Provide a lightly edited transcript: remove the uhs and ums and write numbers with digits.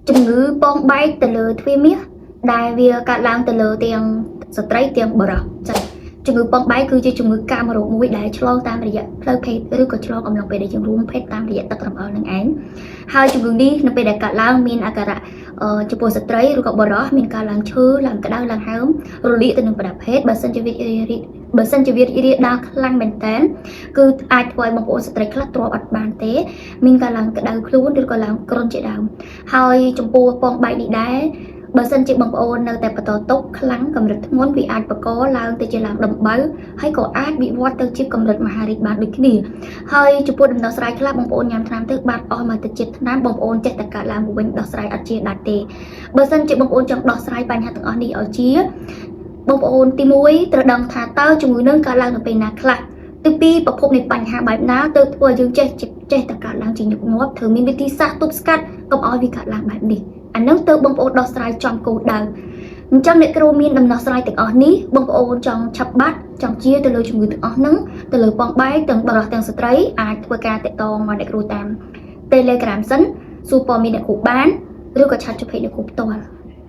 ជំងឺពងបែកទៅលើទ្វារមាសដែលវាកើតឡើងទៅលើទាំងស្ត្រីទាំងបុរសចា៎ជំងឺពងបែកគឺជាជំងឺកាមរោគមួយដែលឆ្លងតាមរយៈផ្លូវភេទឬក៏ឆ្លងអំឡុងពេលដែលយើងរួមភេទតាមរយៈទឹករំអិលនឹងឯងហើយជំងឺនេះនៅពេលដែលកើតឡើងមានអាការៈចំពោះស្ត្រីឬក៏បុរសមានការឡើងឈឺឡើងក្តៅឡើងហើមរលាកទៅនឹងប្រដាប់ភេទបើសិនជាវារីកបើសិនជាវារីករាលដាលខ្លាំងមែនតើគឺអាចធ្វើឲ្យបងប្អូនស្ត្រីខ្លះទ្រាំអត់បានទេមានការឡើងក្តៅខ្លួនឬក៏ឡើងគ្រុនជាដើមហើយចំពោះពងបែកនេះដែរបើសិនជាបងប្អូននៅតែបន្តទុកខ្លាំងកម្រិតធ្ងន់វាអាចបង្កឡើងទៅជាឡើងដំបៅហើយក៏អាចវិវត្តទៅជាកម្រិតមហារីកបានដូចគ្នាហើយចំពោះដំណោះស្រាយខ្លះបងប្អូនញ៉ាំថ្នាំទៅបាត់អស់មកទៅជាតិថ្នាំបងប្អូនចេះតែកើតឡើងមកវិញដោះស្រាយអត់ជាដាច់ទេបើសិនជាបងប្អូនចង់ដោះស្រាយបញ្ហាទាំងអស់នេះឲ្យជាបងប្អូនទី1ត្រូវដឹងថាតើជំងឺនឹងកើតឡើងនៅពេលណាខ្លះទី2ប្រភពនៃបញ្ហាបែបណាទើបធ្វើឲ្យយើងចេះចេះតែកើតឡើងជាញឹកញាប់ត្រូវមានវិធីសាស្ត្រទប់ស្កាត់កុំឲ្យវាកើតឡើងបែបនេះអានឹងទៅបងប្អូនដោះស្រាយចំគោលដៅអញ្ចឹងអ្នកគ្រូមានដំណោះស្រាយទាំងអស់នេះបងប្អូនចង់ឆាប់បាត់ចង់ជាទៅលើជំងឺទាំងអស់ហ្នឹងទៅលើពងបែកទាំងបុរសទាំងស្ត្រីអាចធ្វើការតាក់ទងមកអ្នកគ្រូតាម Telegram សិនសួរព័ត៌មានអ្នកគ្រូបានឬក៏chat ចុះ page អ្នកគ្រូផ្ទាល់។